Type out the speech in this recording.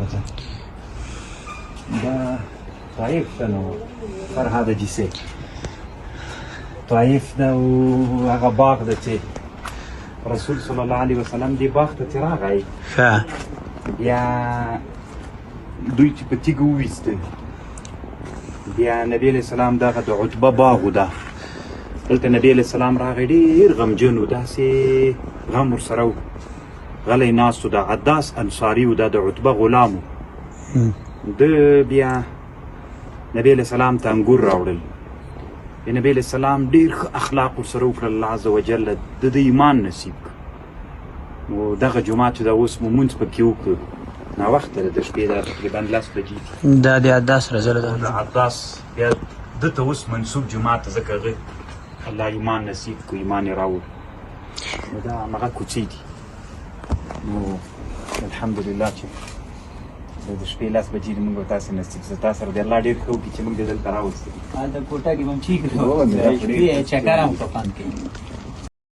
راځه. دا طایف ده نو فرهاده جیسې طایف ده او هغه باغ ده چې رسول صلی الله علیه وسلم دې باغ ته چې راغی، ښه، بیا دوی چې په تیږه وویسته، بیا نبی علیه السلام دغه د عتبه باغ و ده، دلته نبی علیه السلام راغی، ډېر غمجن و، داسې غم ورسره و، غلی ناست و. د عداس انصاري و، دا د عتبه غلام و. ده بیا نبی علیه السلام ته انګور راوړل. نبی علیه السلام ډېر ښه اخلاق ورسره وکړل، الله عز وجل د ده ایمان نصیب کړ. نو دغه جومات چې دا اوس مو مونځ پکې وکړو، ناوخته ده، د شپې دا تقریبا 10 بجې دي. دا د عداس رضی الله د عداس بیا ده ته اوس منسوب جومات ته، ځکه هغه الله ایمان نصیب کړو، ایمان یې راوړ. نو دا همغه کوڅې دي. نو الحمدلله چې د شپې 10 بجې دي، موږ تاسې نصیب سه. تاسو سره دې الله ډېر ښه وکړي چې موږ دې دلته راوستلي. هلته کوټه کې به هم چیک کړو، شپې چکر هم په خوند کوي.